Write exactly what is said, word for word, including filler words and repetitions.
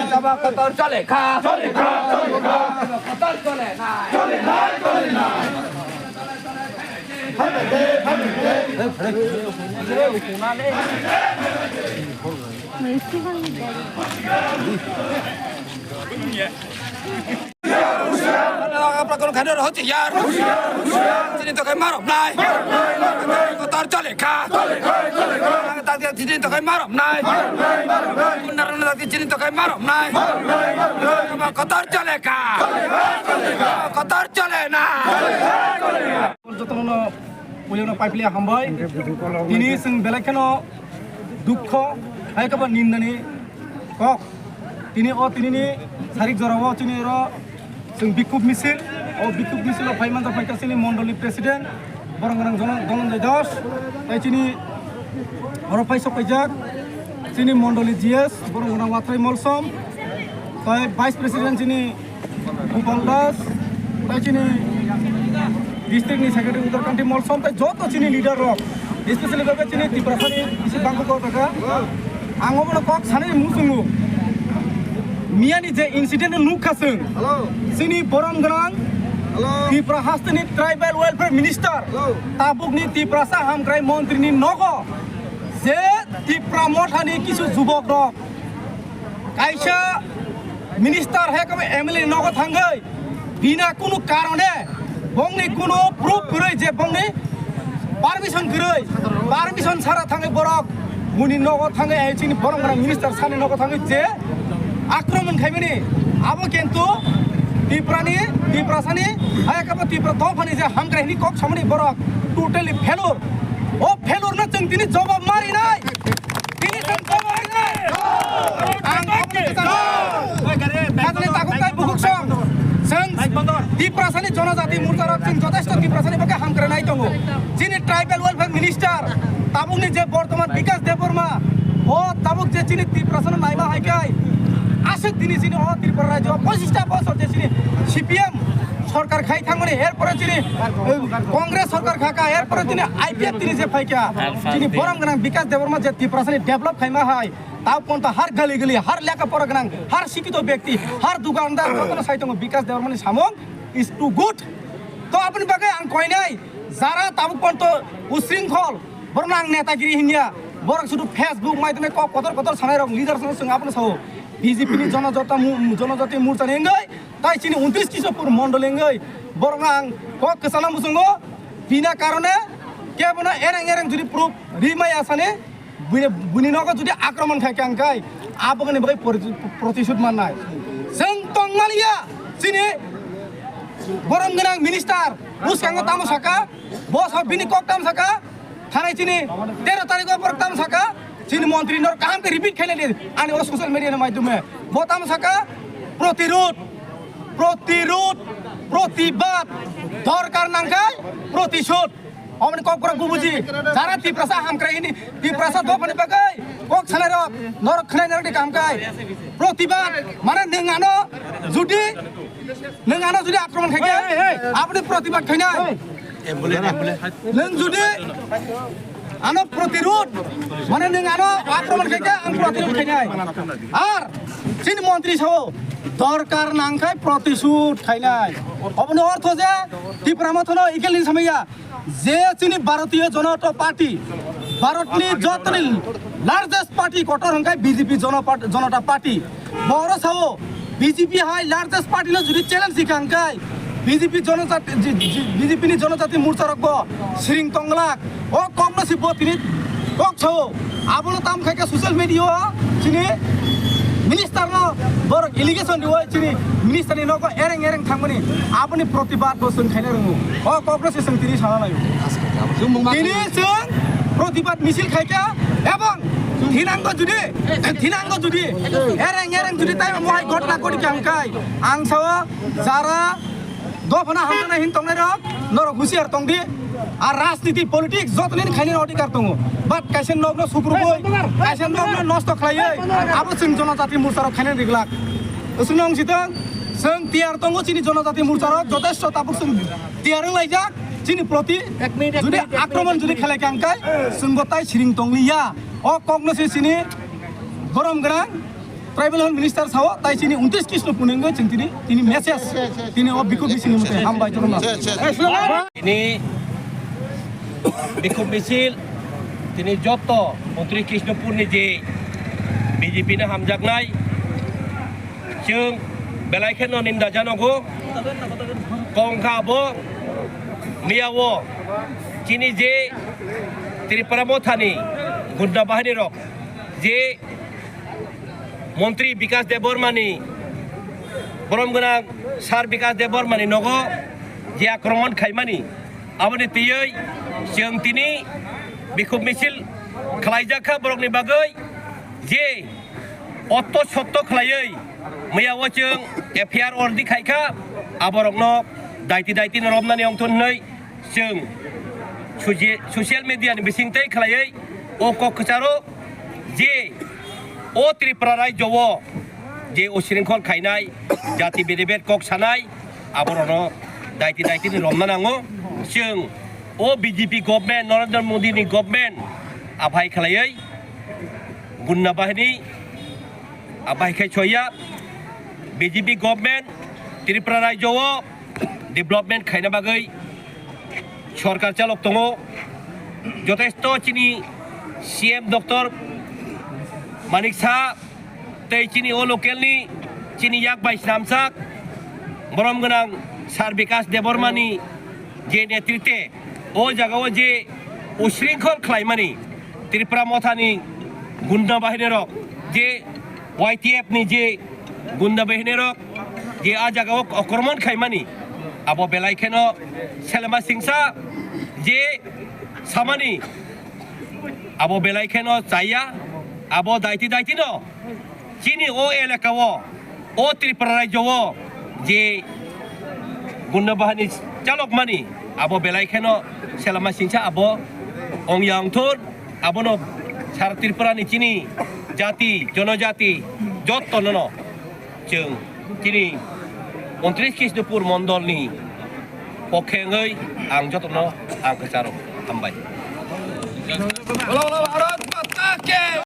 Jaba kotor chole kha. Chole kha, chole kha. Kotor chole nai. Chole nai, chole nai. Chini tokai marok nai. Kotor chole kha. Chini tokai marok nai. Chini tokai marok nai. Kotor chole kha. Kotor chole nai. Jotono puilano paipli hambai. Tini sing belai kheno dukho, hai kaba nindani kok. Tini o tinini sarik jorao chini oro chwng bikhub misil, o bikhub misilo phai manjak phaikha chini mondolni president, borok gwnang Dhananjay Das, tai chini oro phai sok paijak chini mondolni G S, borok gwnang Wathrai Molsom, tai vice president chini Gopal Das, tai chini district ni secretary Udarkanti Molsom, tai joto chini leader rok, especially babe chini Tiprasani bisi bangkuk kok kaka. Ang obono kok sanai muchungo. Miyani je incident no nukha chwng. Hello. Chini borom gwnang Hello. Tipra hasteni tribal welfare minister. Hello. Tabukni Tiprasa hamkrai montri ni nogo je Tipra mothani kisu jubok rok kaisa minister hai kabo M L A nogo thangwi bina kunu karone bongni kunu proof kwrwi je bongni permission kwrwi, permission sara thangwi borok buni nogo thangwi, eh, chini borom gwnang minister sani nogo thangwi je akromon khaimani abo kintu Tiprani, Tiprasani, hai kabo Tipra dophani je hamkrai hini kok samani borok totally failure. O failure no chwng tini jawab marinai. Tini chwng jawab marinai. Ang aboni kwcharo. Khajani takhuk tai bukhuk song. Chwng Tiprasani Jonojati Morcha rok chwng jotesto Tiprasani bagwi hamkrai nai tongo. Chini tribal welfare minister tabukni je bortoman Bikas Debbarma, o tabuk je chini Tiprasano naima hai kai. Aswk tini chini o Tripura rajyo pochista bosor je chini C P M sorkar khai thangmani, erpore chini, eh, Congress sorkar khaka, erpore chini I P F tini je phaika, chini borom gwnang Bikas Debbarma je Tiprasani develop khaima hai, tao ponta har gali gali, har lekha pora gwnang, har sikito byakti, har dukandar, jotono sai tongo Bikas Debbarmani samung is too good. To aboni bagwi ang koinai, jara tabuk ponto usringkhol, borokno ang netagiri hinya, borok sudu Facebook maidome kok kotor kotor sanai rok leader song song abono sao, B J P ni Jonojata mu-, Jonojati Morcha ni wngwi, Tai chini untris Kishorpur mondol wngwi borokno ang kok kwchana muchungo, bina karone kebono ereng ereng jodi proof ri maya sani, bini, bini nogo jodi akromon khai kha, hwnkhe aboni bagwi proti-, protisud mannai. Chwng tongmaliya chini borom gwnang minister bwskango tamo saka, bo sa bini kok tamo saka, Thanai chini tero tarikh o borok tamo saka, chini montri norok kaham khe repeat khailai di, ani o social media ni maidhyome. Bo tamo saka, protirud, protirud, protibad, dorkar nangkha, protisud. Omoni kok borok bubuji, jara Tiprasa hamkrai hini, Tiprasa dophani bagwi kok sanai rok, norok khnai norok ni kaham khai. Protibad, mane nwng ano judi Nwng ano jodi akromon khaikhe, Hey, hey, hey. Aboni protibad khainai. Hey. Nwng jodi ano protirud, mane nwng ano akromon khaikhe, ang protirud khainai. Ar chini montri sao, dorkar nangkhai protisud khainai. Oboni ortho je Tipra Motha no ikel ni samaya. Je chini Bharatiya Janata Party, Bharatni jotoni largest party kotor hwnkhe B J P Jana Part-, Janata Party. Boro sao B J P hai largest party no jodi challenge hwnkha hwnkhe B J P Janajati, J-, J-, B J P ni Janajati Morcha rok bo siring tonglak. O kok no si bo tini kok sao. Abono tam khai khe social media o chini minister no borok allegation riwi chini minister ni nogo ereng ereng thangmani aboni protibad bo chwng khaina rwngo. O kok no se chwng tini sana naio. Tini chwng protibad misil khaikha ebong thinango judi, thinango judi ereng ereng judi tai mohai ghotna ghoti kha hwnkhe ang sao jara Dophano hamjaknai hin tongnai rok, norok husiar tong di. Ar rajniti, politics joto nini khainani odhikar tongo. But kaisa nokno suprubui, kaisa nokno nosto khlaiwi, abo chwng Jonojati Morcha rok khainani riglak. Chwngno wng sitwng, chwng tiyar tongo chini Jonojati Morcha rok jotesto tabuk chwng tiyar wng laijak, chini proti jodi akromon jodi khlai kha hwnkhe chwngbo tai siring tongliya. O kokno se chini borom gwnang Tribal Health Minister sao, tai chini untris Krishnopur ni wngwi chwng tini, tini message, tini o bikhuk misil ni mwtai hambai jotono. Tini bikhuk misil, tini joto untris Krishnopur ni je B J P ni hamjaknai, chwng belai kheno ninda janogo, kongkha bo miya o chini je Tripura Mothani gunda bahini rok je Montri Bikash Debbarmani, borom gwnang Sir Bikash Debbarmani nogo je akromon khaimani, aboni twiwi chwng tini bikhuk misil khlaijak kha borokni bagwi, je otto sotto khlaiwi miya o chwng F I R ordi khai kha, aborokno daiti daiti no romnani ongthun hwnwi chwng soci-, social media ni bising tei khlaiwi o kok kwcharo je o Tripura rajyo o je usringkhol khainai, jati bedebed kok sanai, aborokno daiti daiti ni romna nango. Chwng o B J P government, Narendra Modi ni government aphai khlaiwi gunda bahini aphai khai choya B J P government Tripura rajyo o development khaina bagwi sorkar chalok tongo. Jotesto chini C M Doctor Manik Saha tei chini o local ni chini yak bai snamjak borom gwnang Sir Bikash Debbarmani je netrite o jaga o je usringkhol khlaimani Tripura Mothani gunda bahini rok je Y T F ni je gunda bahini rok je a jaga o okromon khaimani, abo belai kheno selema singsa je samani, abo belai kheno chaya, abo daiti daiti no chini o elaka o, o Tripura rajyo o je gunda bahini chalokmani, abo belai kheno selema singsa abo ongya ongthun. Abono sara Tripura ni chini jati, jonojati, jotto nono chwng chini untris Krishnopur mondol ni pokhe wngwi ang jotono ang kwcharo hambai.